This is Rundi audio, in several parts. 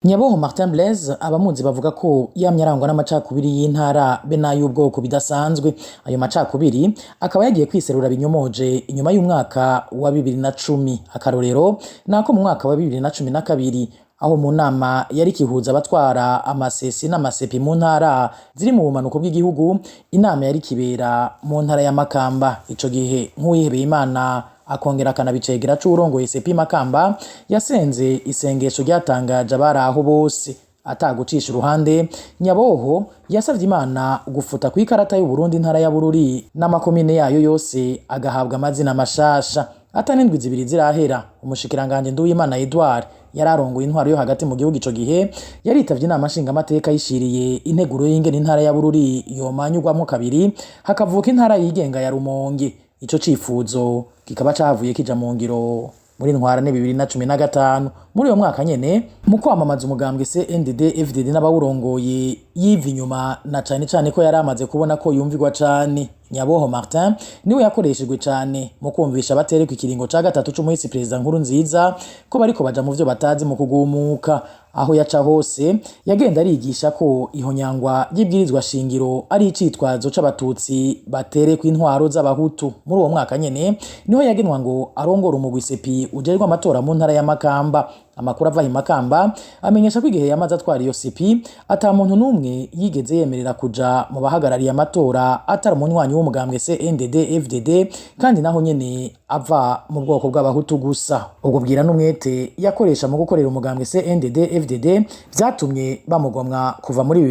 Nyaboho Martin Blaise, abamuzi bavuga ko yamye arangwa n'amacakubiri y'intara be n'ay'ubwoko bidasanzwe. Ayo macakubiri akaba yagiye kwiserura binyomoje inyuma y'umwaka wa 2010. Akarorero nako mu mwaka wa 2012, aho mu nama yari kihuza abatwara amasesi n'amasepi mu ntara ziri mu bumanuko bw'igihugu, inama yari kibera mu ntara ya Makamba. Ico gihe nk'uwihebeye Imana akongera akanabicegera c'uwurongoye sepi Makamba, yasenze isengesho ryatangaje abari aho bose atagucisha uruhande. Nyaboho yasavye Imana gufuta kw'ikarata y'Uburundi intara ya Bururi n'amakomine yayo yose, agahabwa amazina mashasha. Atanindwi 2 zirahera, umushikiranganje Nduwimana Edouard yari arongoye intwaro yo hagati mu gihugu ico gihe yaritavye inama nshingamateka yishiriye integuro y'ingene intara ya Bururi yomanyurwamwo kabiri, hakavuka intara yigenga ya Rumonge. Ico cifuzo kikaba cahavuye kija mu ngiro muri Ntwarane 2015. Muri uyo mwaka nyene, mu kwamamaza umugambwe CNDD FDD n'abawurongoye yiva inyuma, na cane cane ko yari amaze kubona ko yumvirwa cane, Nyaboho Martin niwe yakoreshejwe cane mu kumvisha abaterekwa ikiringo ca gatatu c'umuhisi Perezida Nkuru Nziza ko bariko baja mu vyo batazi mu kugumuka. Aho yaca hose yagenda arigisha ko ihonyangwa ry'ibwirizwa shingiro ari icitwazo c'abatutsi baterekwa intwaro z'abahutu. Muri uwo mwaka nyene niho yagenwa ngo arongore umugwi sepi ujerwa amatora mu ntara ya Makamba. Amakuru ava i Makamba amenyesha ko igihe yamaze atwara iyo sepi, ata muntu n'umwe yigeze yemerera kuja mu bahagarariye amatora atari umunywanyi w'umugambwe CNDD FDD, kandi naho nyene ava mu bwoko bw'abahutu gusa. Ubwo bwira n'umwete yakoresha mu gukorera umugambwe CNDD FDD vyatumye bamugomwa kuva muri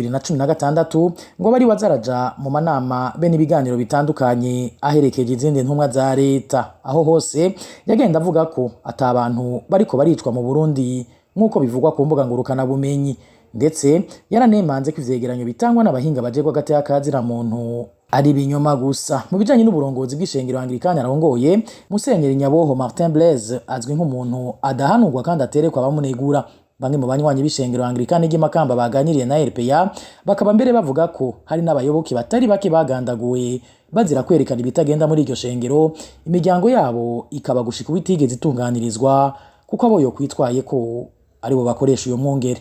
2016 ngo bari wazaraja mu manama be n'ibiganiro bitandukanye aherekeje izindi ntumwa za leta. Aho hose yagenda avuga ko ata bantu bariko baricwa mu Burundi nk'uko bivugwa ku mbuga ngurukana bumenyi, ndetse yaranemanze ko ivyegeranyo bitangwa n'abahinga bajerwa agateka ka muntu ari ibinyoma gusa. Mu bijanye n'uburongozi bw'ishengero Anglikani arongoye, Musenyeri Nyaboho Martin Blaise azwi nk'umuntu adahanurwa kandi aterekwa abamunegura. Bamwe mu banywanyi b'ishengero Anglikani ry'i Makamba baganiriye na RPA bakaba mbere bavuga ko hari n'abayoboke batari bake bagandaguwe bazira kwerekana ibitagenda muri iryo shengero, imiryango yabo ikaba gushika ubu itigeze itunganirizwa kuko abo yokwitwaye ko aribo bakoresha uyo mwungere.